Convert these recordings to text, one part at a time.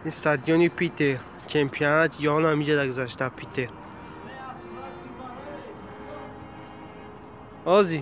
Ин стадиони Питер, чемпионати ҷаҳон ҳаминҷа гузашта Питер. Ози.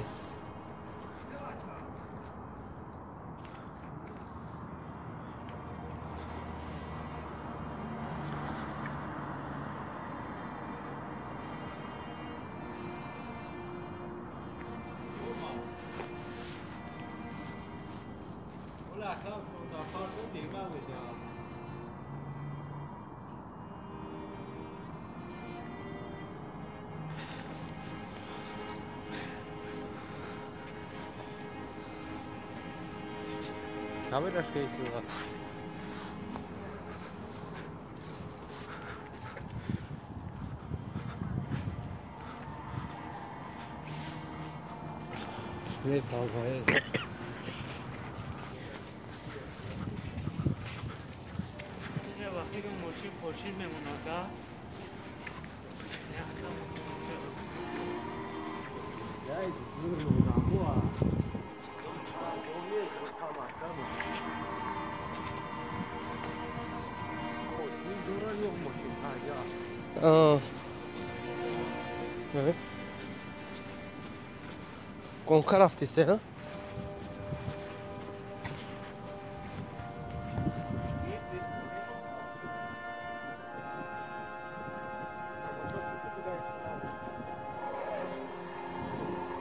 Гонка рафтисе, а?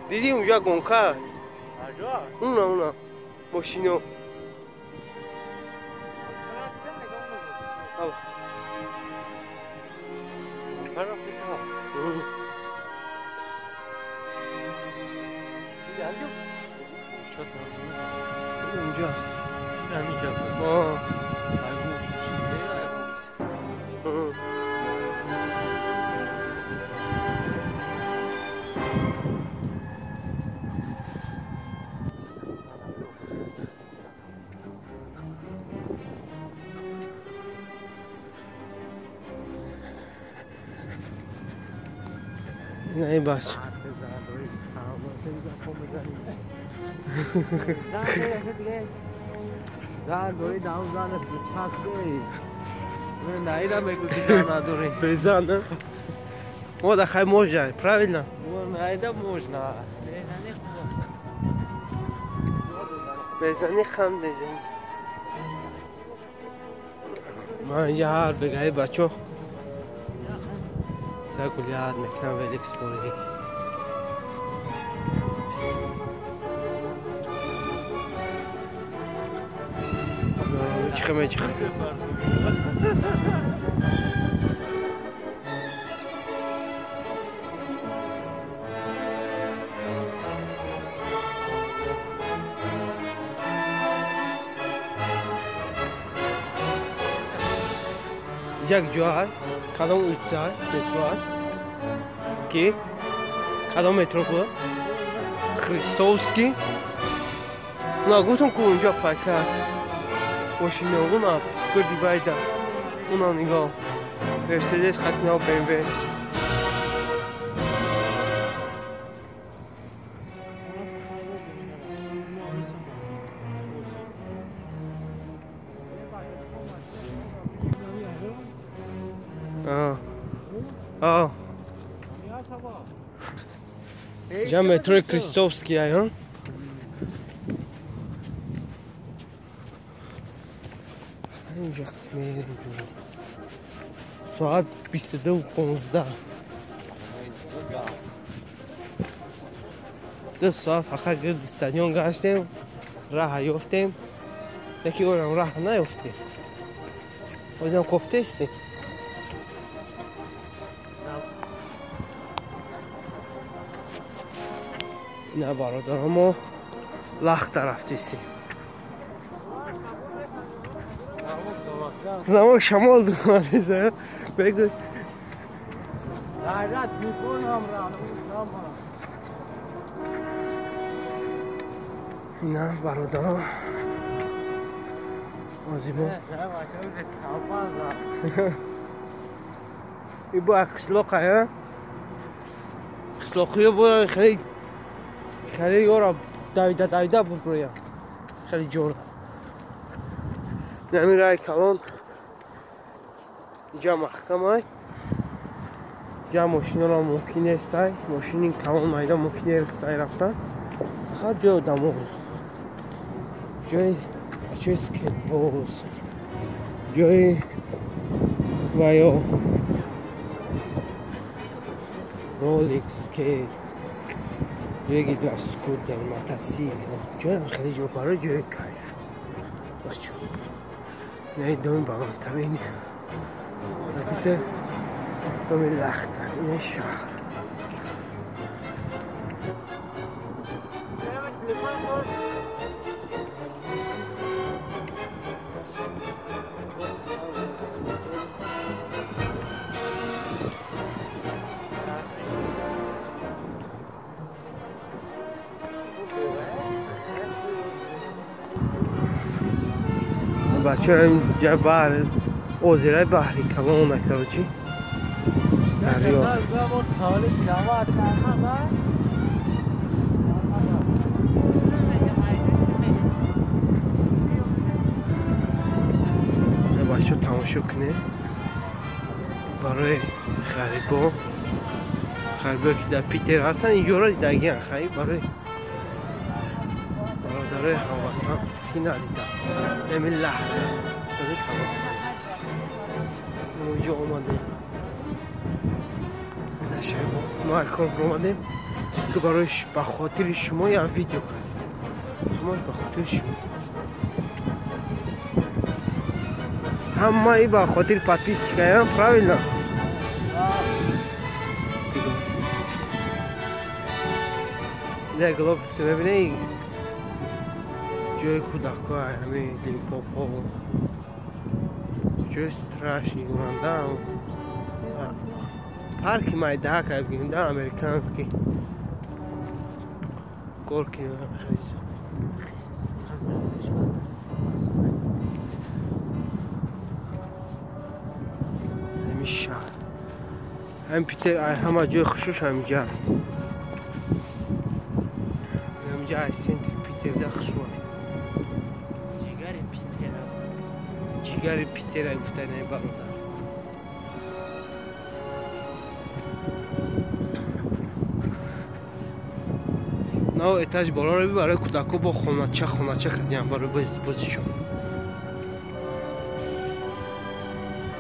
Диди унҷа гонка? Уна, уна. Мошино. Не баш. Безан, о, да хай можно, правильно? Можно. Безани хан безани. Ман инҷа ҳар бегаи бачо гулият мекунам велик спорӣ. Чиха мечиха. Як ҷо кадом улица метро аст? Ки? Кадом метро буд? Христовский. На гуфтам ку унҷа пайка аст. Мошино уна гирди байда. Уна нигоҳ. Мерседес хатинао БМВ. Инҷа метрои Кристовский ай, ҳа? Инҷа мерем ҷӯ. Соат 22:15. 2 соат фақат гирди стадион гаштем, раҳа ёфтем. Яки орам раҳа наёфтем. Озам кофтестем. На бародаро мо лахта рафтесем. Замок шамол думализе. Бегу. Ғайрат мекунам Ина бародаро. Озимо. Ибо қишлоқ а? Қишлоқиё бо хеле хеле ёра давида давида буброя. Хеле ҷора. Нами рай калон Инҷа маҳкамай. Инҷа мошиноро мумкин нестай. Мошини калон майда мумкин нестай рафтан. Фақат ҷои одамо. Ҷои скейтбоз. Ҷои ваё ролик скейт. Ҷои гидроскутер, мотосикл. Ҷои хеле ҷо барои ҷои кайф. Бачо. Не доми баландтарин. Питер доми лахттарин шаҳр. Бачаҳо инҷа баҳр, озираи баҳри калона, короче. Дарё. Бачаҳо тамошо кунед. Барои ғарибо, ғарибо ки дар Питер ҳастанд, инҷоро дидагиан, хай барои бародарои ҳамватан ки надиданд. Ҳамин лаҳза мо инҷо омадем. Мо кор омадем ки барои ба хотири шумо як видео кардем. Ҳамаш ба хотири шумо. Ҳамаи ба хотири подписчикаям, правильно? Глобус мебинед? Ҷои кӯдакҳо, ҳамин Лимпопо, ҷои страшный гуранда, парки майдаҳак бигем, да, американский горки. Ҳамин шаҳр, ҳамин Питер, ҳама ҷои хушуш ҳаминҷа, ҳаминҷа ай центри Питер да хушуш. Ҷигари Питера гуфтани бародар. Нав этаж болоро би барои кӯдакҳо бо хонача хонача кардиам барои бозишон.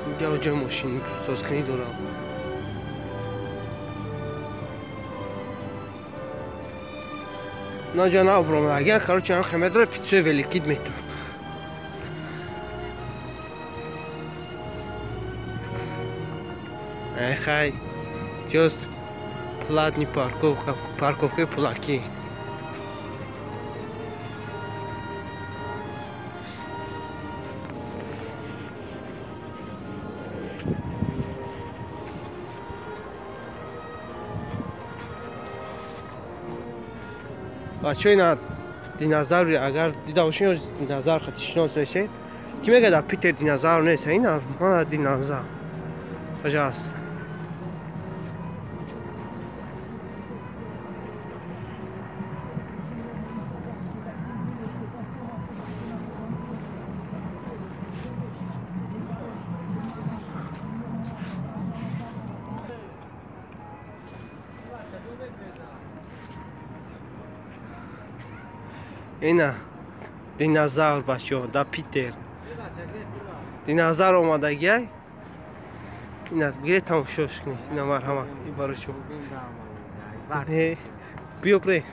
Инҷа ҷои мошин созкунӣ дорам. Наҷа нав бромадагиан, короче, ҳам хемедро питсои великид метавон. Хай, ҷоз платный парковка, парковкаи пулакӣ. Бачаҳо, ина динозаври агар дида бошед, ё динозавр хати шинос мешед. Ки мегӯяд дар Питер динозавр нест? Ина мана динозавр. Пожалуйста. Ина динозавр, бачаҳо, дар Питер динозавр омадагиай. Ина бигиред, тамошош кунед. Ина марҳамат, ин барои шумо. Биё бре,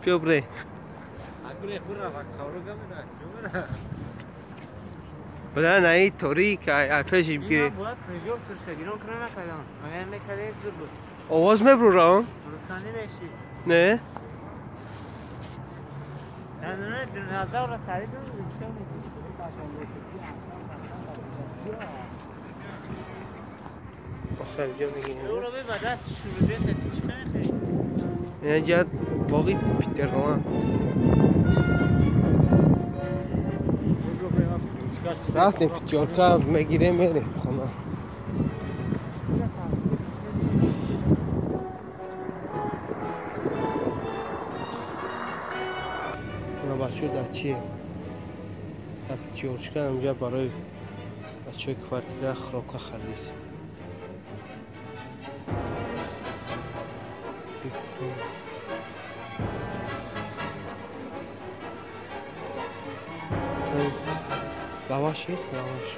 биё бре. Бля, на и торик, ай пеши бигиред. Овоз мебурам? Не? Инҷа боғи Питер Роланд. Рафтем пятёрка мегирем, мерем хона. Бачаҳо дар чие? Дар пятёрочка инҷа барои Бачаҳои квартира хӯрока хардис. Лаваш есть? Лаваш.